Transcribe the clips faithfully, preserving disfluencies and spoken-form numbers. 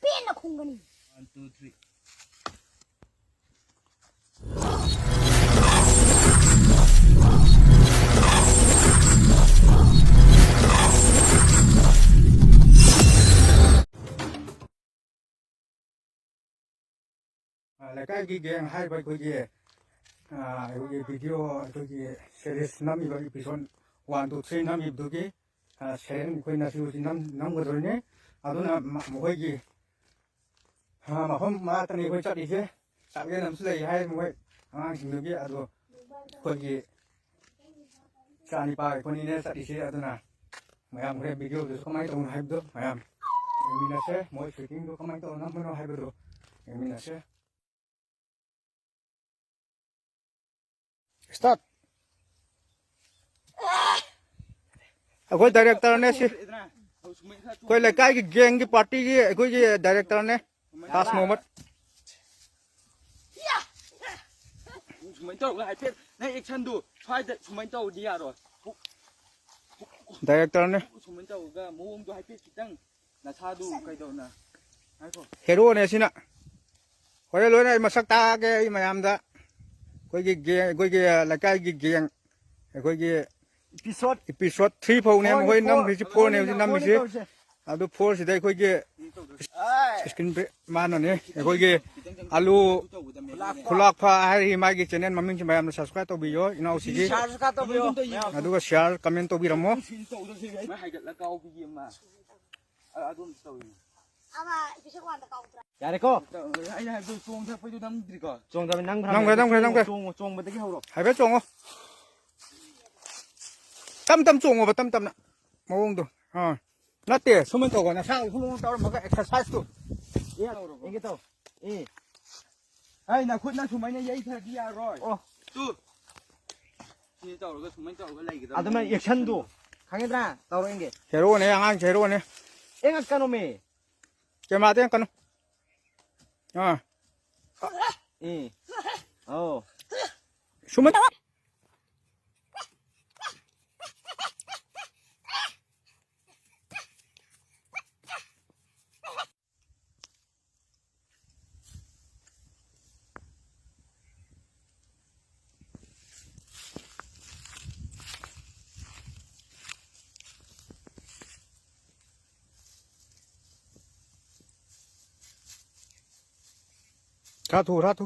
ꯄꯦꯟꯅ ꯈꯨꯝꯒꯅꯤ꯫ One, two, three. ꯑ, ꯂꯩꯀꯥꯏꯒꯤ ꯒꯦꯡ ꯍꯥꯏꯔꯤꯕ ꯑꯩꯈꯣꯏꯒꯤ, ꯑ, ꯑꯩꯈꯣꯏꯒꯤ ꯚꯤꯗꯤꯑꯣ, ꯑꯩꯈꯣꯏꯒꯤ ꯁꯦꯔꯤꯁ ꯅꯝꯃꯤꯕ, ꯏꯄꯤꯁꯣꯠ ꯋꯥꯟ, ꯇꯨ, ꯊ꯭ꯔꯤ ꯅꯝꯃꯤꯕꯗꯨꯒꯤ, ꯑ, ꯁꯦꯔꯦꯟ ꯑꯩꯈꯣꯏ ꯉꯁꯤ ꯍꯧꯖꯤꯛ ꯅꯝ-, ꯅꯝꯒꯗꯣꯏꯅꯦ꯫ ꯑꯗꯨꯅ ꯃ-, ꯃꯈꯣꯏꯒꯤ, ꯑ, ꯃꯐꯝ ꯃꯔꯛꯇꯅꯤ ꯑꯩꯈꯣꯏ ꯆꯠꯂꯤꯁꯦ꯫ ꯆꯥꯛꯂꯦꯟ ꯑꯃꯁꯨ ꯂꯩ ꯍꯥꯏ ꯃꯈꯣꯏ ꯑꯉꯥꯡꯁꯤꯡꯗꯨꯒꯤ꯫ ꯑꯗꯣ ꯑꯩꯈꯣꯏꯒꯤ ꯏꯆꯥ ꯅꯤꯄꯥ ꯑꯩꯈꯣꯏꯅꯤꯅꯦ ꯆꯠꯂꯤꯁꯦ꯫ ꯑꯗꯨꯅ ꯃꯌꯥꯝ ꯍꯣꯔꯦꯟ ꯚꯤꯗꯤꯑꯣꯗꯨꯁꯨ ꯀꯃꯥꯏꯅ ꯇꯧꯕꯅꯣ ꯍꯥꯏꯕꯗꯣ ꯃꯌꯥꯝ ꯌꯦꯡꯃꯤꯟꯅꯁꯦ꯫ ꯃꯣꯏ ꯁꯨꯇꯤꯡꯗꯣ ꯀꯃꯥꯏꯅ ꯇꯧꯔ ꯅꯝꯕꯅꯣ ꯍꯥꯏꯕꯗꯣ ꯌꯦꯡꯃꯤꯟꯅꯁꯦ꯫ Start. ꯑꯩꯈꯣꯏ ꯗꯥꯏꯔꯦꯛꯇꯔꯅꯦ ꯁꯤ꯫ ꯑꯩꯈꯣꯏ ꯂꯩꯀꯥꯏꯒꯤ ꯒꯦꯡꯒꯤ ꯄꯥꯔꯇꯤꯒꯤ ꯑꯩꯈꯣꯏꯒꯤ ꯗꯥꯏꯔꯦꯛꯇꯔꯅꯦ ꯇꯥꯖ ꯃꯣꯍꯝꯃꯗ꯫ ꯁꯨꯃꯥꯏꯅ ꯇꯧꯔꯒ ꯍꯥꯏꯐꯦꯠ ꯅꯪ ꯑꯦꯛꯁꯟꯗꯨ ꯁ꯭ꯋꯥꯏꯗ ꯁꯨꯃꯥꯏꯅ ꯇꯧꯔꯗꯤ ꯌꯥꯔꯣꯏ꯫ ꯗꯥꯏꯔꯦꯛꯇꯔꯅꯦ꯫ ꯁꯨꯃꯥꯏꯅ ꯇꯧꯔꯒ ꯃꯑꯣꯡꯗꯣ ꯍꯥꯏꯐꯦꯠ ꯈꯤꯇꯪ ꯅꯁꯥꯗꯨ ꯀꯩꯗꯧꯅ? ꯉꯥꯏꯈꯣ꯫ ꯍꯦꯔꯣꯅꯦ ꯁꯤꯅ꯫ ꯍꯣꯔꯦꯟ ꯂꯣꯏꯅ ꯑꯩ ꯃꯁꯛ ꯇꯥꯛꯑꯒꯦ ꯑꯩ ꯃꯌꯥꯝꯗ꯫ ꯑꯩꯈꯣꯏꯒꯤ ꯒꯦꯡ, ꯑꯩꯈꯣꯏꯒꯤ ꯂꯩꯀꯥꯏꯒꯤ ꯒꯦꯡ, ꯑꯩꯈꯣꯏꯒꯤ ꯏꯄꯤꯁꯣꯠ ꯏꯄꯤꯁꯣꯠ ꯊ꯭ꯔꯤ ꯐꯥꯎꯅꯦ ꯐꯣꯔꯅꯦ, ꯃꯈꯣꯏ ꯐꯣꯔ꯫ ꯅꯝꯈ꯭ꯔꯤꯁꯤ, ꯐꯣꯔꯅꯦ ꯍꯧꯖꯤꯛ ꯐꯣꯔꯅꯦ ꯅꯝꯃꯤꯁꯤ꯫ ꯇꯧꯔꯤꯁꯦ꯫ ꯑꯗꯨ ꯐꯣꯔꯁꯤꯗ ꯑꯩꯈꯣꯏꯒꯤ ꯑꯦ꯫ ꯏꯁꯀ꯭ꯔꯤꯟ ꯄ꯭ꯔꯤ-, ꯃꯥꯅꯅꯦ ꯑꯩꯈꯣꯏꯒꯤ ꯑꯂꯨ ꯈꯨꯂꯥꯛ꯫ ꯈꯨꯂꯥꯛꯄ ꯍꯥꯏꯔꯤ ꯃꯥꯒꯤ ꯆꯦꯅꯦꯜ ꯃꯃꯤꯡꯁꯤ ꯃꯌꯥꯝꯅ ꯁꯕꯁꯀ꯭ꯔꯥꯏꯕ ꯇꯧꯕꯤꯌꯣ ꯏꯅꯥꯎꯁꯤꯒꯤ꯫ ꯁꯤꯌꯥꯔꯁꯨ ꯈꯔ ꯇꯧꯕꯤꯌꯣ꯫ ꯑꯗꯨꯒ ꯁꯤꯌꯥꯔ ꯀꯃꯦꯟ ꯇꯧꯕꯤꯔꯝꯃꯣ꯫ ꯁꯤ ꯇꯧꯗꯧꯁꯦ꯫ ꯃꯥ ꯍꯥꯏꯒꯠꯂ ꯀꯥꯎꯕꯤꯒꯤ ꯑꯃ꯫ ꯑ-, ꯑꯗꯨꯝ ꯇꯧꯋꯤ꯫ ꯑꯃ ꯏꯄꯤꯁꯣꯠ ꯋꯥꯟꯗ ꯀꯥꯎꯗ꯭ꯔꯥ? ꯌꯥꯔꯦꯀꯣ꯫ ꯑꯩꯅ ꯍꯥꯏꯕꯗꯣ ꯆꯣꯡꯊꯔꯛꯄꯩꯗꯣ ꯅꯝꯗ꯭ꯔꯤꯀꯣ? ꯆꯣꯡꯊꯕ ꯅꯪꯈ꯭ꯔꯥ? ꯅꯝꯈ꯭ꯔꯦ, ꯅꯝꯈ꯭ꯔꯦ, ꯅꯝꯈ꯭ꯔꯦ꯫ ꯆꯣꯡꯉꯣ, ꯆꯣꯡꯕꯗꯒꯤ ꯍꯧꯔꯣ꯫ ꯍꯥꯏꯐꯦꯠ ꯆꯣꯡꯉꯣ꯫ ꯇꯞ ꯇꯞ ꯆꯣꯡꯉꯣꯕ, ꯇꯞ ꯇꯞꯅ꯫ ꯃꯑꯣꯡꯗꯣ꯫ ꯑꯥ꯫ ꯅꯠꯇꯦ, ꯁꯨꯃꯥꯏꯅ ꯇꯧꯕ꯫ ꯅꯁꯥ ꯁꯨꯃꯥꯏꯅ ꯇꯧꯔꯝꯃꯒ ꯑꯦꯛꯁꯔꯁꯥꯏꯁꯇꯣ꯫ ꯑꯦ, ꯌꯦꯡꯒꯦ ꯇꯧ꯫ ꯑꯦ꯫ ꯑꯩ ꯅꯈꯨꯠꯅ ꯁꯨꯃꯥꯏꯅ ꯌꯩꯊꯔꯗꯤ ꯌꯥꯔꯣꯏ꯫ ꯑꯣ꯫ ꯇꯨ꯫ ꯁꯤ ꯇꯧꯔꯒ ꯁꯨꯃꯥꯏꯅ ꯇꯧꯔꯒ ꯂꯩꯒꯗꯕꯅꯤ꯫ ꯑꯗꯨꯃꯥꯏꯅ ꯑꯦꯛꯁꯟꯗꯣ꯫ ꯈꯪꯉꯦꯗ꯭ꯔꯥ? ꯇꯧꯔꯣ ꯌꯦꯡꯒꯦ꯫ ꯍꯦꯔꯣꯅꯦ, ꯑꯉꯥꯡꯁꯦ ꯍꯦꯔꯣꯅꯦ꯫ ꯑꯦ, ꯉꯛꯀꯅꯣꯃꯤ꯫ ꯀꯦꯃꯦꯔꯥꯗ ꯌꯦꯡꯉꯛꯀꯅꯨ꯫ ꯑꯥ꯫ ꯎꯝ꯫ ꯑꯧ꯫ ꯁꯨꯃꯟ꯫ ꯈꯔ ꯊꯨ, ꯈꯔ ꯊꯨ꯫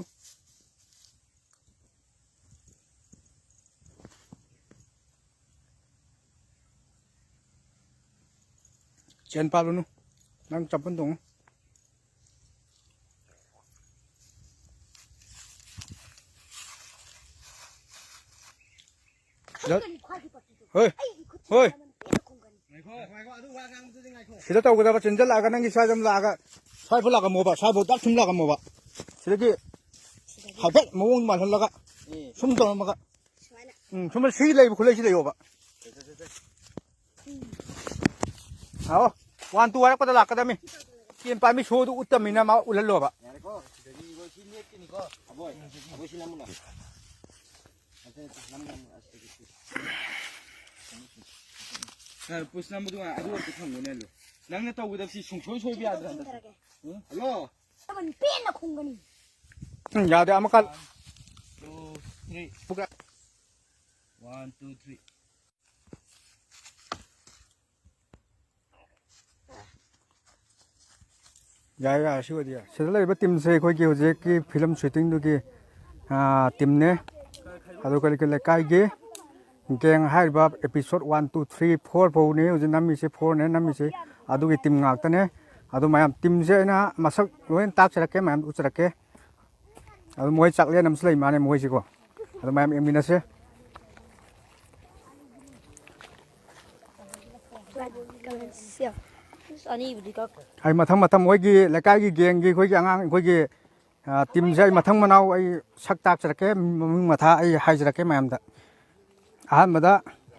ꯆꯦꯟ ꯄꯥꯜꯂꯨꯅꯨ꯫ ꯅꯪ ꯆꯄꯜ ꯇꯣꯡꯉꯨ꯫ ꯁꯤꯗ, ꯍꯣꯏ, ꯍꯣꯏ꯫ ꯁꯤꯗ ꯇꯧꯒꯗꯕ, ꯆꯦꯟꯖꯜꯂꯛꯑꯒ ꯅꯪꯒꯤ ꯁ꯭ꯋꯥꯏꯗ ꯑꯃ ꯂꯥꯛꯑꯒ, ꯁ꯭ꯋꯥꯏꯐꯥꯎ ꯂꯥꯛꯂꯝꯃꯣꯕ, ꯁ꯭ꯋꯥꯏꯐꯥꯎ ꯗꯛ ꯁꯨꯝ ꯂꯥꯛꯂꯝꯃꯣꯕ꯫ ꯁꯤꯗꯒꯤ ꯍꯥꯏꯐꯦꯠ ꯃꯑꯣꯡ ꯃꯥꯜꯍꯜꯂꯒ ꯁꯨꯝ ꯇꯧꯔꯝꯃꯒ꯫ ꯎꯝ, ꯁꯨꯝ ꯁꯤ ꯂꯩꯕ ꯈꯨꯠꯂꯩꯁꯤ ꯂꯩꯌꯣꯕ꯫ ꯑꯥꯎ, ꯋꯥꯟ ꯇꯨ ꯍꯥꯏꯔꯛꯄꯗ ꯂꯥꯛꯀꯗꯕꯅꯤ꯫ ꯆꯦꯟ ꯄꯥꯝꯃꯤ ꯁꯣꯗꯨ ꯎꯠꯇꯕꯅꯤꯅ ꯃꯥ ꯎꯠꯍꯜꯂꯣꯕ꯫ ꯌꯥꯔꯦꯀꯣ, ꯁꯤꯗꯒꯤ ꯏꯕꯣ, ꯁꯤ ꯅꯦꯠꯀꯤꯅꯤꯀꯣ꯫ ꯑꯕꯣꯏ, ꯑꯕꯣꯏ, ꯁꯤ ꯅꯝꯃꯨꯅꯦ꯫ ꯅꯠꯇꯦ, ꯅꯠꯇꯦ, ꯅꯝꯃꯨ, ꯅꯝꯃꯨ, ꯑꯁꯤꯗꯒꯤ꯫ ꯁꯥꯔ, ꯄꯨꯁ ꯅꯝꯕꯗꯨ ꯉꯥꯏ, ꯑꯗꯨ ꯑꯝꯇ ꯊꯝꯒꯣꯅꯦ, ꯑꯜꯂꯨ꯫ ꯅꯪꯅ ꯇꯧꯒꯗꯕꯁꯤ ꯁꯨꯡꯁꯣꯏ ꯁꯣꯏꯕ ꯌꯥꯗ꯭ꯔꯦ ꯍꯟꯗꯛꯇꯤ꯫ ꯎꯝ? ꯍꯜꯂꯣ? ꯇꯕꯟ ꯄꯦꯟꯅ ꯈꯨꯝꯒꯅꯤ꯫ ꯎꯝ, ꯌꯥꯗꯦ, ꯑꯃꯨꯛꯀ꯫ Two, three. ꯄꯨꯀ-, One, two, three. ꯌꯥꯔꯦ, ꯌꯥꯔꯦ, ꯁꯤ ꯑꯣꯏꯗꯤ ꯌꯥꯔꯦ꯫ ꯁꯤꯗ ꯂꯩꯔꯤꯕ ꯇꯤꯝꯁꯦ ꯑꯩꯈꯣꯏꯒꯤ ꯍꯧꯖꯤꯛꯀꯤ ꯐꯤꯂꯝ ꯁꯨꯇꯤꯡꯗꯨꯒꯤ, ꯑꯥ, ꯇꯤꯝꯅꯦ꯫ ꯑꯗꯨꯒ ꯑꯩꯈꯣꯏ ꯂꯩꯀꯥꯏꯒꯤ ꯒꯦꯡ ꯍꯥꯏꯔꯤꯕ episode one, two, three, four ꯐꯥꯎꯅꯦ ꯍꯧꯖꯤꯛ ꯅꯝꯃꯤꯁꯦ, fourꯅꯦ ꯅꯝꯃꯤꯁꯦ꯫ ꯑꯗꯨꯒꯤ ꯇꯤꯝ ꯉꯥꯛꯇꯅꯦ꯫ ꯑꯗꯨ ꯃꯌꯥꯝ ꯇꯤꯝꯁꯦ ꯑꯩꯅ ꯃꯁꯛ ꯂꯣꯏꯅ ꯇꯥꯛꯆꯔꯛꯀꯦ, ꯃꯌꯥꯝ ꯎꯠꯆꯔꯛꯀꯦ꯫ ꯑꯗꯨ ꯃꯣꯏ ꯆꯥꯛꯂꯦꯟ ꯑꯃꯁꯨ ꯂꯩ ꯃꯥꯅꯦ ꯃꯣꯏꯁꯤꯀꯣ꯫ ꯑꯗꯨ ꯃꯌꯥꯝ ꯌꯦꯡꯃꯤꯟꯅꯁꯦ꯫ ꯑꯅꯤꯕꯨꯗꯤ ꯀꯛꯈ꯭ꯔꯦ꯫ ꯑꯩ ꯃꯊꯪ ꯃꯊꯪ ꯃꯣꯏꯒꯤ ꯂꯩꯀꯥꯏꯒꯤ ꯒꯦꯡꯒꯤ ꯑꯩꯈꯣꯏꯒꯤ ꯑꯉꯥꯡ ꯑꯩꯈꯣꯏꯒꯤ, ꯑ, ꯇꯤꯝꯁꯦ ꯑꯩ ꯃꯊꯪ ꯃꯅꯥꯎ ꯑꯩ ꯁꯛ ꯇꯥꯛꯆꯔꯛꯀꯦ, ꯃꯃꯤꯡ ꯃꯊꯥ ꯑꯩ ꯍꯥꯏꯖꯔꯛꯀꯦ ꯃꯌꯥꯝꯗ꯫ ꯑꯍꯥꯟꯕꯗ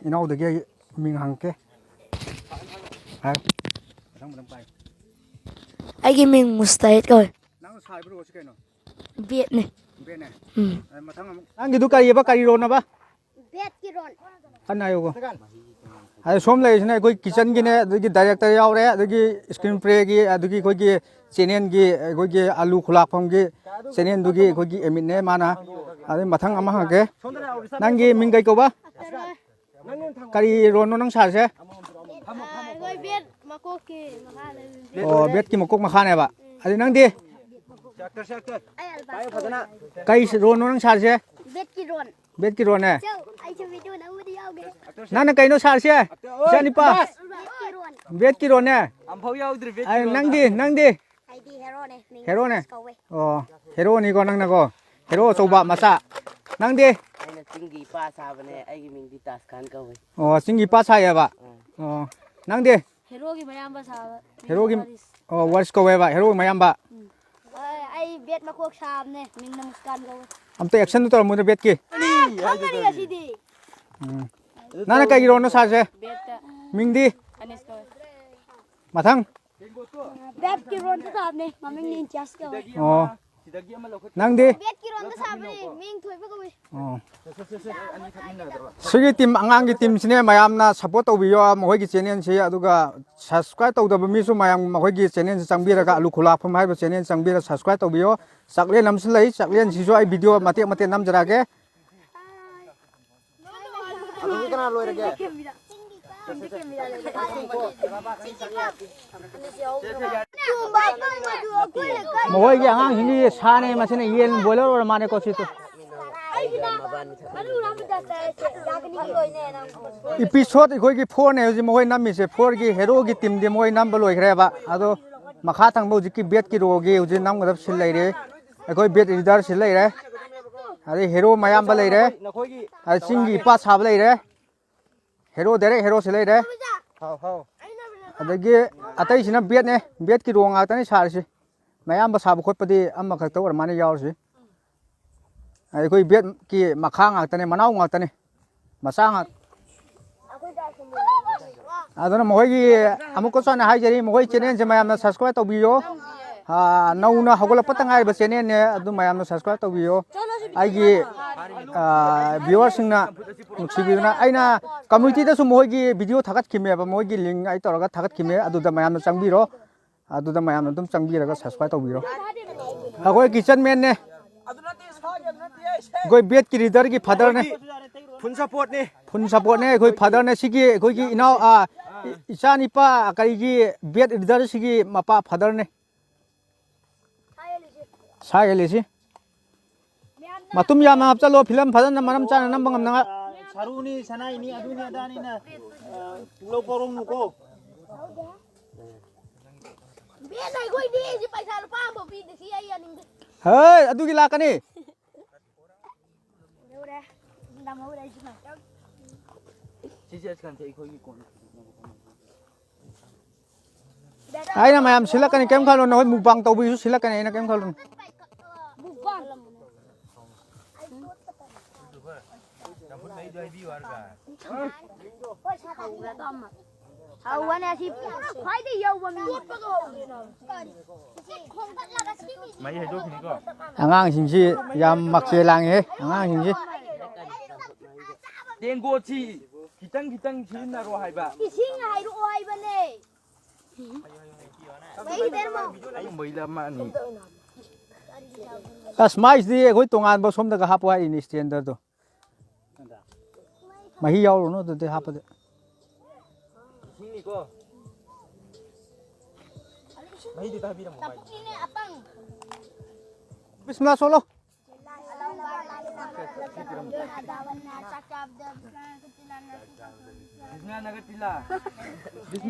ꯏꯅꯥꯎꯗꯒꯤ ꯑꯩ ꯃꯤꯡ ꯍꯪꯉꯛꯀꯦ꯫ ꯍꯥꯏ꯫ ꯃꯊꯪ ꯃꯊꯪ ꯄꯥꯏ꯫ ꯑꯩꯒꯤ ꯃꯤꯡ ꯃꯨꯁꯇꯥꯍꯤꯗ ꯀꯧꯏ꯫ ꯅꯪ ꯁꯥꯏꯕ꯭ꯔꯣ ꯁꯤ ꯀꯩꯅꯣ? ꯕꯦꯠꯅꯦ꯫ ꯕꯦꯠꯅꯦ? ꯎꯝ꯫ ꯑ, ꯃꯊꯪ ꯑꯃꯨꯛ꯫ ꯅꯪꯒꯤꯗꯨ ꯀꯔꯤꯑꯕ? ꯀꯔꯤ ꯔꯣꯟ ꯑꯕ? ꯕꯦꯠꯀꯤ ꯔꯣꯟ꯫ ꯀꯟꯅ ꯍꯥꯏꯌꯨꯀꯣ꯫ ꯑꯗ ꯁꯣꯝ ꯂꯩꯔꯤꯁꯤꯅ ꯑꯩꯈꯣꯏ ꯀꯤꯠꯆꯟꯒꯤꯅꯦ, ꯑꯗꯒꯤ ꯗꯥꯏꯔꯦꯛꯇꯔ ꯌꯥꯎꯔꯦ, ꯑꯗꯒꯤ ꯁ꯭ꯀ꯭ꯔꯤꯟ ꯄ꯭ꯂꯦꯒꯤ, ꯑꯗꯒꯤ ꯑꯩꯈꯣꯏꯒꯤ ꯆꯦꯅꯦꯜꯒꯤ, ꯑꯩꯈꯣꯏꯒꯤ ꯑꯂꯨ ꯈꯨꯂꯥꯛꯐꯝꯒꯤ ꯆꯦꯅꯦꯜꯗꯨꯒꯤ ꯑꯩꯈꯣꯏꯒꯤ ꯑꯦꯃꯤꯠꯅꯦ ꯃꯥꯅ꯫ ꯑꯗꯩ ꯃꯊꯪ ꯑꯃ ꯍꯪꯉꯛꯀꯦ꯫ ꯅꯪꯒꯤ ꯃꯤꯡ ꯀꯩ ꯀꯧꯕ? ꯀꯔꯤ ꯔꯣꯟꯅꯣ ꯅꯪ ꯁꯥꯔꯤꯁꯦ? ꯑꯩꯈꯣꯏ ꯕꯦꯠ ꯃꯀꯣꯛꯀꯤ ꯃꯈꯥ ꯂꯩꯕ꯫ ꯑꯣ, ꯕꯦꯠꯀꯤ ꯃꯀꯣꯛ ꯃꯈꯥꯅꯦꯕ꯫ ꯑꯗꯩ ꯅꯪꯗꯤ? ꯀꯩ ꯔꯣꯟꯅꯣ ꯅꯪ ꯁꯥꯔꯤꯁꯦ? ꯕꯦꯠꯀꯤ ꯔꯣꯟ꯫ ꯕꯦꯠꯀꯤ ꯔꯣꯟꯅꯦ? ꯆꯧ, ꯑꯩꯁꯨ ꯚꯤꯗꯤꯑꯣ ꯅꯝꯕꯗ ꯌꯥꯎꯒꯦ꯫ ꯅꯪꯅ ꯀꯩꯅꯣ ꯁꯥꯔꯤꯁꯦ? ꯏꯆꯥꯅꯤꯄꯥ? ꯕꯦꯠꯀꯤ ꯔꯣꯟ꯫ ꯕꯦꯠꯀꯤ ꯔꯣꯟꯅꯦ? ꯑꯝꯐꯥꯎ ꯌꯥꯎꯗ꯭ꯔꯤ ꯕꯦꯠꯀꯤ ꯑꯩ, ꯔꯣꯟꯗ꯫ ꯅꯪꯗꯤ, ꯅꯪꯗꯤ? ꯑꯩꯗꯤ ꯍꯦꯔꯣꯅꯦ, ꯃꯤꯡ ꯍꯦꯔꯣꯅꯦ? ꯀꯧꯋꯦ꯫ ꯑꯣ, ꯍꯦꯔꯣꯅꯤꯀꯣ ꯅꯪꯅꯀꯣ? ꯍꯦꯔꯣ ꯑꯆꯧꯕ ꯃꯆꯥ꯫ ꯅꯪꯗꯤ? ꯑꯩꯅ ꯆꯤꯡꯒꯤ ꯏꯄꯥ ꯁꯥꯕꯅꯦ, ꯑꯩꯒꯤ ꯃꯤꯡꯗꯤ ꯇꯥꯖ ꯈꯥꯟ ꯀꯧꯋꯦ꯫ ꯑꯣ, ꯆꯤꯡꯒꯤ ꯏꯄꯥ ꯁꯥꯏꯌꯦꯕ? ꯎꯝ꯫ ꯑꯣ, ꯅꯪꯗꯤ? ꯍꯦꯔꯣꯒꯤ ꯃꯌꯥꯝꯕ ꯁꯥꯕ꯫ ꯍꯦꯔꯣꯒꯤ, ꯋꯥꯔꯤꯁ꯫ ꯑꯣ, ꯋꯥꯔꯤꯁ ꯀꯧꯋꯦꯕ, ꯍꯦꯔꯣꯒꯤ ꯃꯌꯥꯝꯕ꯫ ꯎꯝ꯫ ꯑꯩ, ꯑꯩ ꯕꯦꯠ ꯃꯀꯣꯛ ꯁꯥꯕꯅꯦ, ꯃꯤꯡꯅ ꯃꯨꯁꯀꯥꯟ ꯀꯧꯋꯦ꯫ ꯑꯝꯇ action ꯗꯨ ꯇꯧꯔꯝꯃꯨꯅꯦ, ꯕꯦꯠꯀꯤ꯫ ꯈꯪꯒꯅꯤ ꯉꯁꯤꯗꯤ꯫ ꯎꯝ꯫ ꯅꯪꯅ ꯀꯩꯒꯤ ꯔꯣꯟꯅꯣ ꯁꯥꯔꯤꯁꯦ? ꯕꯦꯠꯇ꯫ ꯃꯤꯡꯗꯤ? ꯑꯅꯤꯁ ꯀꯧꯋꯦ꯫ ꯃꯊꯪ? ꯕꯦꯠꯀꯤ ꯔꯣꯟꯗ ꯁꯥꯕꯅꯦ, ꯃꯃꯤꯡꯗꯤ ꯏꯟꯆꯥꯔꯖ ꯀꯧꯋꯦ꯫ ꯑꯣ꯫ ꯅꯪꯗꯤ? ꯕꯦꯠꯀꯤ ꯔꯣꯟꯗ ꯁꯥꯕꯅꯦ, ꯃꯤꯡ ꯊꯣꯏꯕ ꯀꯧꯋꯦ꯫ ꯑꯣ꯫ ꯁꯤꯒꯤ ꯇꯤꯝ, ꯑꯉꯥꯡꯒꯤ ꯇꯤꯝꯁꯤꯅꯦ, ꯃꯌꯥꯝꯅ support ꯇꯧꯕꯤꯌꯣ ꯃꯈꯣꯏꯒꯤ channel ꯁꯤ, ꯑꯗꯨꯒ subscribe ꯇꯧꯗꯕ ꯃꯤꯁꯨ ꯃꯌꯥꯝ ꯃꯈꯣꯏꯒꯤ channel ꯁꯤ ꯆꯪꯕꯤꯔꯒ, ꯑꯂꯨ ꯈꯨꯂꯥꯛꯐꯝ ꯍꯥꯏꯕ channel ꯆꯪꯕꯤꯔꯒ subscribe ꯇꯧꯕꯤꯌꯣ꯫ ꯆꯥꯛꯂꯦꯟ ꯑꯃꯁꯨ ꯂꯩ, ꯆꯥꯛꯂꯦꯟꯁꯤꯁꯨ ꯑꯩ ꯚꯤꯗꯤꯑꯣ ꯃꯇꯦꯛ ꯃꯇꯦꯛ ꯅꯝꯖꯔꯛꯑꯒꯦ꯫ ꯑꯗꯨꯗꯤ ꯀꯅꯥ ꯂꯣꯏꯔꯒꯦ? ꯃꯈꯣꯏꯒꯤ ꯑꯉꯥꯡꯁꯤꯡꯒꯤ ꯁꯥꯅꯦ, ꯃꯁꯤꯅ ꯌꯦꯟ ꯕꯣꯏꯂꯔ ꯑꯣꯏꯔ ꯃꯥꯅꯦꯀꯣ ꯁꯤꯁꯨ꯫ Episode ꯑꯩꯈꯣꯏꯒꯤ four ꯅꯦ ꯍꯧꯖꯤꯛ ꯃꯈꯣꯏ ꯅꯝꯃꯤꯁꯦ, four ꯒꯤ ꯍꯦꯔꯣꯒꯤ ꯇꯤꯝꯗꯤ ꯃꯈꯣꯏ ꯅꯝꯕ ꯂꯣꯏꯈ꯭ꯔꯦꯕ꯫ ꯑꯗꯣ ꯃꯈꯥ ꯊꯪꯕ ꯍꯧꯖꯤꯛꯀꯤ ꯕꯦꯠꯀꯤ ꯔꯣꯒꯤ ꯍꯧꯖꯤꯛ ꯅꯝꯒꯗꯕ ꯁꯤꯜ ꯂꯩꯔꯦ꯫ ꯑꯩꯈꯣꯏ ꯕꯦꯠ ꯂꯤꯗꯔ ꯁꯤꯜ ꯂꯩꯔꯦ, ꯑꯗꯩ ꯍꯦꯔꯣ ꯃꯌꯥꯝꯕ ꯂꯩꯔꯦ, ꯑꯗꯩ ꯆꯤꯡꯒꯤ ꯏꯄꯥ ꯁꯥꯕ ꯂꯩꯔꯦ, ꯍꯦꯔꯣ ꯗꯥꯏꯔꯦꯛ ꯍꯦꯔꯣ ꯁꯤꯜ ꯂꯩꯔꯦ꯫ ꯍꯥꯎ, ꯍꯥꯎ꯫ ꯑꯗꯒꯤ ꯑꯇꯩꯁꯤꯅ ꯕꯦꯠꯅꯦ, ꯕꯦꯠꯀꯤ ꯔꯣ ꯉꯥꯛꯇꯅꯤ ꯁꯥꯔꯤꯁꯤ꯫ ꯃꯌꯥꯝꯕ ꯁꯥꯕ ꯈꯣꯠꯄꯗꯤ ꯑꯃꯈꯛꯇ ꯑꯣꯏꯔ ꯃꯥꯅ ꯌꯥꯎꯔꯤꯁꯤ꯫ ꯑꯩꯈꯣꯏ ꯕꯦꯠꯀꯤ ꯃꯈꯥ ꯉꯥꯛꯇꯅꯦ, ꯃꯅꯥꯎ ꯉꯥꯛꯇꯅꯦ, ꯃꯆꯥ ꯉꯥꯛ-꯫ ꯑꯗꯨꯅ ꯃꯈꯣꯏꯒꯤ, ꯑꯃꯨꯛꯀꯁꯨ ꯍꯟꯅ ꯍꯥꯏꯖꯔꯤ, ꯃꯈꯣꯏ channel ꯁꯦ ꯃꯌꯥꯝꯅ subscribe ꯇꯧꯕꯤꯌꯣ꯫ ꯑꯥ, ꯅꯧꯅ ꯍꯧꯒꯠꯂꯛꯄꯇ ꯉꯥꯏꯔꯤꯕ channel ꯅꯦ, ꯑꯗꯨ ꯃꯌꯥꯝꯅ subscribe ꯇꯧꯕꯤꯌꯣ꯫ ꯑꯩꯒꯤ, ꯑꯥ, viewer ꯁꯤꯡꯅ ꯅꯨꯡꯁꯤꯕꯤꯗꯨꯅ, ꯑꯩꯅ community ꯗꯁꯨ ꯃꯈꯣꯏꯒꯤ ꯚꯤꯗꯤꯑꯣ ꯊꯥꯒꯠꯈꯤꯕꯅꯦꯕ, ꯃꯈꯣꯏꯒꯤ link ꯑꯩ ꯇꯧꯔꯒ ꯊꯥꯒꯠꯈꯤꯕꯅꯦ, ꯑꯗꯨꯗ ꯃꯌꯥꯝꯅ ꯆꯪꯕꯤꯔꯣ꯫ ꯑꯗꯨꯗ ꯃꯌꯥꯝꯅ ꯑꯗꯨꯝ ꯆꯪꯕꯤꯔꯒ subscribe ꯇꯧꯕꯤꯔꯣ꯫ ꯑꯩꯈꯣꯏ kitchen man ꯅꯦ꯫ ꯑꯩꯈꯣꯏ ꯕꯦꯠꯀꯤ ꯂꯤꯗꯔꯒꯤ ꯐꯥꯗꯔꯅꯦ꯫ Full support ꯅꯦ꯫ Full support ꯅꯦ ꯑꯩꯈꯣꯏ ꯐꯥꯗꯔꯅꯦ꯫ ꯁꯤꯒꯤ ꯑꯩꯈꯣꯏꯒꯤ ꯏꯅꯥꯎ, ꯑꯥ, ꯏ-, ꯏꯆꯥꯅꯤꯄꯥ ꯀꯔꯤꯒꯤ ꯕꯦꯠ ꯂꯤꯗꯔꯁꯤꯒꯤ ꯃꯄꯥ ꯐꯥꯗꯔꯅꯦ꯫ ꯁꯥꯏ ꯂꯩꯁꯤ꯫ ꯃꯇꯨꯝ ꯌꯥꯝꯅ ꯍꯥꯞꯆꯜꯂꯣ, ꯐꯤꯂꯝ ꯐꯖꯅ ꯃꯔꯝ ꯆꯥꯅ ꯅꯝꯕ ꯉꯝꯅꯉꯥꯏ꯫ ꯁꯔꯨꯅꯤ, ꯁꯅꯥꯏꯅꯤ, ꯑꯗꯨꯅꯤ ꯑꯗꯥꯅꯤꯅ, ꯑ, ꯄꯨꯡꯂꯧ ꯄꯧꯔꯧꯅꯨꯀꯣ꯫ ꯕꯦꯟ ꯑꯩꯈꯣꯏꯗꯤ ꯁꯤ ꯄꯩꯁꯥ ꯂꯨꯄꯥ ꯑꯃꯐꯥꯎ ꯄꯤꯗꯦ, ꯁꯤ ꯑꯩ ꯌꯥꯅꯤꯡꯗꯦ꯫ ꯍꯩ, ꯑꯗꯨꯒꯤ ꯂꯥꯛꯀꯅꯤ꯫ ꯂꯧꯔꯦ꯫ ꯅꯝꯍꯧꯔꯦ ꯑꯩꯁꯨ ꯉꯥꯛꯇꯪ꯫ ꯁꯤꯁꯦ ꯑꯁ ꯀꯟꯁꯦ ꯑꯩꯈꯣꯏꯒꯤ ꯀꯣꯟꯅ꯫ ꯑꯩꯅ ꯃꯌꯥꯝ ꯁꯤꯜꯂꯛꯀꯅꯤ, ꯀꯩꯝ ꯈꯜꯂꯨꯅꯨ꯫ ꯅꯈꯣꯏ ꯃꯨꯛꯕꯥꯡ ꯇꯧꯕꯒꯤꯁꯨ ꯁꯤꯜꯂꯛꯀꯅꯤ ꯑꯩꯅ, ꯀꯩꯝ ꯈꯜꯂꯨꯅꯨ꯫ ꯃꯨꯛꯕꯥꯡ꯫ ꯆꯝꯐꯨꯠ ꯃꯍꯤꯗꯣ ꯍꯩꯕꯤꯌꯨ ꯍꯥꯏꯔꯒ꯫ ꯍꯧꯕꯅꯦ ꯑꯁꯤ ꯈ꯭ꯋꯥꯏꯗꯒꯤ ꯌꯧꯕ ꯃꯤ꯫ ꯃꯍꯤ ꯍꯩꯗꯣꯛꯈꯤꯅꯤꯀꯣ꯫ ꯑꯉꯥꯡꯁꯤꯡꯁꯤ ꯌꯥꯝ ꯃꯛꯆꯦ ꯂꯥꯡꯉꯦꯍꯦ, ꯑꯉꯥꯡꯁꯤꯡꯁꯤ꯫ ꯇꯦꯡꯀꯣꯠꯁꯤ ꯈꯤꯇꯪ ꯈꯤꯇꯪ ꯁꯤꯖꯤꯟꯅꯔꯣ ꯍꯥꯏꯕ꯫ ꯏꯁꯤꯡ ꯍꯥꯏꯔꯛꯑꯣ ꯍꯥꯏꯕꯅꯦ꯫ ꯑꯩ ꯃꯩꯗ ꯑꯃ ꯑꯅꯤ꯫ ꯑꯁ, ꯃꯥꯏꯁꯤꯗꯤ ꯑꯩꯈꯣꯏ ꯇꯣꯉꯥꯟꯕ ꯁꯣꯝꯗꯒ ꯍꯥꯞꯄꯣ ꯍꯥꯏꯔꯤꯅꯤ, ꯁ꯭ꯇꯦꯟꯗꯔꯗꯣ꯫ ꯃꯍꯤ ꯌꯥꯎꯔꯨꯅꯨ ꯑꯗꯨꯗꯤ ꯍꯥꯞꯄꯗꯤ꯫ ꯏꯁꯤꯡꯅꯤꯀꯣ꯫ ꯃꯍꯤꯗꯨꯗ ꯍꯥꯏꯕꯤꯔꯝꯃꯣ, ꯃꯥꯏꯗꯣ꯫ ꯕꯤꯁꯃꯤꯜꯂꯥ ꯁꯣꯜꯂꯣ꯫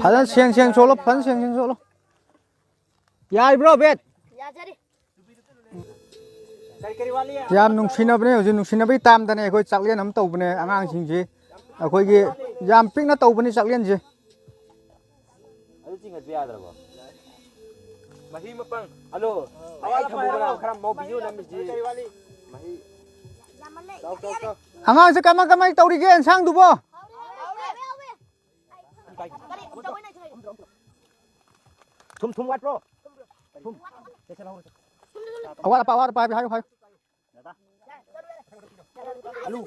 ꯐꯖꯅ ꯁꯦꯡ ꯁꯦꯡ ꯁꯣꯜꯂꯣ, ꯐꯖꯅ ꯁꯦꯡ ꯁꯦꯡ ꯁꯣꯜꯂꯣ꯫ ꯌꯥꯔꯤꯕ꯭ꯔꯣ, ꯕꯦꯠ? ꯌꯥꯖꯔꯤ꯫ ꯌꯥꯝ ꯅꯨꯡꯁꯤꯅꯕꯅꯦ, ꯍꯧꯖꯤꯛ ꯅꯨꯡꯁꯤꯅꯕꯒꯤ ꯇꯥꯝꯗꯅꯦ ꯑꯩꯈꯣꯏ ꯆꯥꯛꯂꯦꯟ ꯑꯃ ꯇꯧꯕꯅꯦ ꯑꯉꯥꯡꯁꯤꯡꯁꯤ꯫ ꯑꯩꯈꯣꯏꯒꯤ ꯌꯥꯝ ꯄꯤꯛꯅ ꯇꯧꯕꯅꯤ ꯆꯥꯛꯂꯦꯟꯁꯦ꯫ ꯑꯗꯨ ꯆꯤꯡꯈꯠꯄ ꯌꯥꯗ꯭ꯔꯕꯣ? ꯃꯍꯤ ꯃꯄꯪ꯫ ꯍꯜꯂꯣ꯫ ꯍꯋꯥꯏ ꯊꯝꯃꯨꯕ꯭ꯔꯥ? ꯈꯔ ꯃꯧ ꯕꯤꯖꯨ ꯅꯝꯃꯤꯁꯤ꯫ ꯃꯍꯤ꯫ ꯆꯥꯎ, ꯆꯥꯎ, ꯆꯥꯎ꯫ ꯑꯉꯥꯡꯁꯦ ꯀꯃꯥꯏ ꯀꯃꯥꯏ ꯇꯧꯔꯤꯒꯦ ꯑꯦꯟꯁꯥꯡꯗꯨꯕꯣ? ꯊꯨꯝ, ꯊꯨꯝ ꯋꯥꯠꯄ꯭ꯔꯣ? ꯊꯨꯝ꯫ ꯑꯋꯥꯠ ꯑꯄꯥ, ꯑꯋꯥꯠ ꯑꯄꯥ ꯍꯥꯏꯕꯤꯌꯨ, ꯍꯥꯏꯌꯨ, ꯍꯥꯏꯌꯨ꯫ ꯑꯂꯨ꯫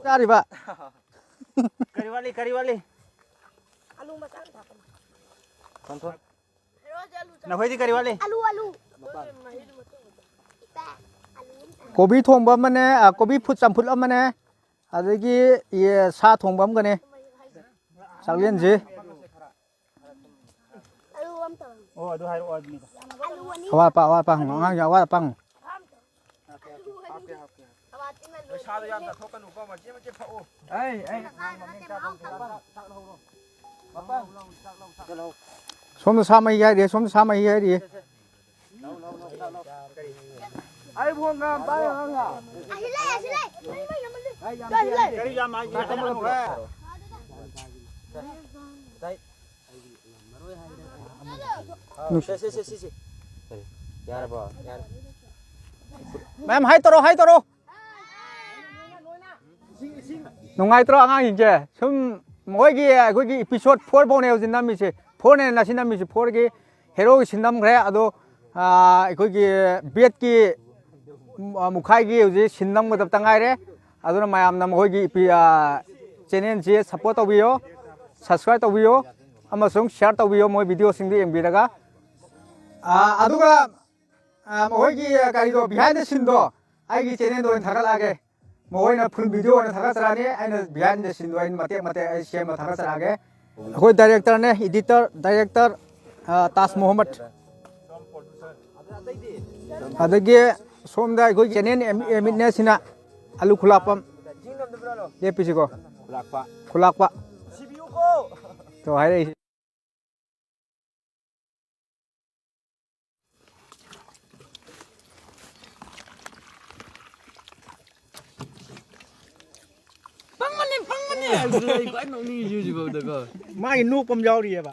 ꯆꯥꯔꯤꯕ꯫ ꯀꯔꯤ ꯋꯥꯠꯂꯤ, ꯀꯔꯤ ꯋꯥꯠꯂꯤ? ꯊꯣꯡ, ꯊꯣꯡ꯫ ꯅꯈꯣꯏꯗꯤ ꯀꯔꯤ ꯋꯥꯠꯂꯤ? ꯑꯂꯨ, ꯑꯂꯨ꯫ ꯀꯣꯕꯤ ꯊꯣꯡꯕ ꯑꯃꯅꯦ, ꯑ, ꯀꯣꯕꯤ ꯐꯨꯠ ꯆꯝꯐꯨꯠ ꯑꯃꯅꯦ, ꯑꯗꯒꯤ ꯌꯦ-, ꯁꯥ ꯊꯣꯡꯕ ꯑꯃꯒꯅꯦ꯫ ꯆꯥꯛꯂꯦꯟꯁꯦ꯫ ꯑꯣ, ꯑꯗꯨ ꯍꯥꯏꯔꯛꯑꯣ ꯑꯗꯨꯅꯤꯗ꯫ ꯑꯋꯥꯠ ꯑꯄꯥ, ꯑꯋꯥꯠ ꯑꯄꯥ ꯍꯪꯉꯣ꯫ ꯑꯉꯥꯡꯒꯤ ꯑꯋꯥꯠ ꯑꯄꯥ ꯍꯪꯉꯣ꯫ ꯍꯥꯞꯀꯦ, ꯍꯥꯞꯀꯦ, ꯍꯥꯞꯀꯦ꯫ ꯄꯩꯁꯥꯗꯣ ꯌꯥꯝ ꯆꯠꯊꯣꯛꯀꯅꯨꯀꯣ, ꯃꯆꯦꯠ ꯃꯆꯦꯠ ꯐꯛꯑꯣ꯫ ꯑꯩ, ꯑꯩ꯫ ꯁꯣꯝꯗ ꯁꯥ ꯃꯍꯤ ꯍꯥꯏꯔꯤ, ꯁꯣꯝꯗ ꯁꯥ ꯃꯍꯤ ꯍꯥꯏꯔꯤ꯫ ꯑꯩ ꯐꯣꯟ ꯉꯥꯝ ꯄꯥꯏꯔ ꯉꯥꯡ ꯉꯥ꯫ ꯑꯁꯤ ꯂꯩ, ꯑꯁꯤ ꯂꯩ꯫ ꯀꯔꯤ ꯌꯥꯝ ꯍꯥꯏꯒꯦ? ꯍꯥꯏꯔꯛꯀꯅꯨꯍꯦ꯫ ꯁꯦ, ꯁꯦ, ꯁꯦ, ꯁꯦ, ꯁꯦ꯫ ꯀꯔꯤ? ꯌꯥꯔꯕꯣ? ꯌꯥꯔꯦ꯫ ꯃꯌꯥꯝ ꯍꯥꯏ ꯇꯧꯔꯣ, ꯍꯥꯏ ꯇꯧꯔꯣ꯫ ꯅꯨꯡꯉꯥꯏꯇ꯭ꯔꯣ ꯑꯉꯥꯡꯁꯤꯡꯁꯦ? ꯁꯨꯝ ꯃꯈꯣꯏꯒꯤ, ꯑꯩꯈꯣꯏꯒꯤ episode four ꯐꯥꯎꯅꯦ ꯍꯧꯖꯤꯛ ꯅꯝꯃꯤꯁꯦ꯫ Fourꯅꯦ ꯉꯁꯤ ꯅꯝꯃꯤꯁꯦ꯫ Fourꯒꯤ heroꯒꯤ scene ꯅꯝꯈ꯭ꯔꯦ꯫ ꯑꯗꯣ, ꯑꯥ, ꯑꯩꯈꯣꯏꯒꯤ Batꯀꯤ, ꯎꯝ, ꯑꯥ, ꯃꯨꯈꯥꯏꯒꯤ ꯍꯧꯖꯤꯛ scene ꯅꯝꯒꯗꯕꯇ ꯉꯥꯏꯔꯦ꯫ ꯑꯗꯨꯅ ꯃꯌꯥꯝꯅ ꯃꯈꯣꯏꯒꯤ ꯏꯄꯤ-, ꯑꯥ, channelꯁꯤ support ꯇꯧꯕꯤꯌꯣ, subscribe ꯇꯧꯕꯤꯌꯣ, ꯑꯃꯁꯨꯡ share ꯇꯧꯕꯤꯌꯣ ꯃꯣꯏ videoꯁꯤꯡꯗꯨ ꯌꯦꯡꯕꯤꯔꯒ꯫ ꯑꯥ, ꯑꯗꯨꯒ ꯑꯥ, ꯃꯈꯣꯏꯒꯤ, ꯑꯥ, ꯀꯔꯤꯗꯣ, behind the sceneꯗꯣ ꯑꯩꯒꯤ channelꯗ ꯑꯣꯏꯅ ꯊꯥꯒꯠꯂꯛꯑꯒꯦ꯫ ꯃꯈꯣꯏꯅ full video ꯑꯣꯏꯅ ꯊꯥꯒꯠꯆꯔꯛꯑꯅꯤ, ꯑꯩꯅ behind the sceneꯗꯣ ꯑꯩꯅ ꯃꯇꯦꯛ ꯃꯇꯦꯛ ꯑꯩ ꯁꯦꯝꯃ ꯊꯥꯒꯠꯆꯔꯛꯑꯒꯦ꯫ ꯑꯩꯈꯣꯏ directorꯅꯦ, editor, director, ꯑꯥ, ꯇꯥꯖ ꯃꯣꯍꯝꯃꯗ꯫ ꯑꯗꯒꯤ ꯁꯣꯝꯗ ꯑꯩꯈꯣꯏ channel ꯑꯦꯃꯤ-, ꯑꯦꯃꯤꯠꯅꯦ ꯁꯤꯅ ꯑꯂꯨ ꯈꯨꯂꯥꯛꯄꯝ꯫ ꯂꯦꯞꯄꯤꯁꯤꯀꯣ꯫ ꯈꯨꯂꯥꯛꯄ꯫ ꯈꯨꯂꯥꯛꯄ꯫ ꯇꯣ ꯍꯥꯏꯔꯛꯏꯁꯤ꯫ ꯄꯪꯕꯅꯤ, ꯄꯪꯕꯅꯤ ꯍꯥꯏꯕꯗꯨꯅꯦ ꯑꯩ ꯈ꯭ꯋꯥꯏ ꯅꯣꯛꯅꯤꯡꯉꯤꯁꯤ ꯍꯧꯖꯤꯛꯐꯥꯎꯗꯀꯣ꯫ ꯃꯥꯒꯤ ꯅꯣꯛꯄ ꯑꯃ ꯌꯥꯎꯔꯤꯑꯕ꯫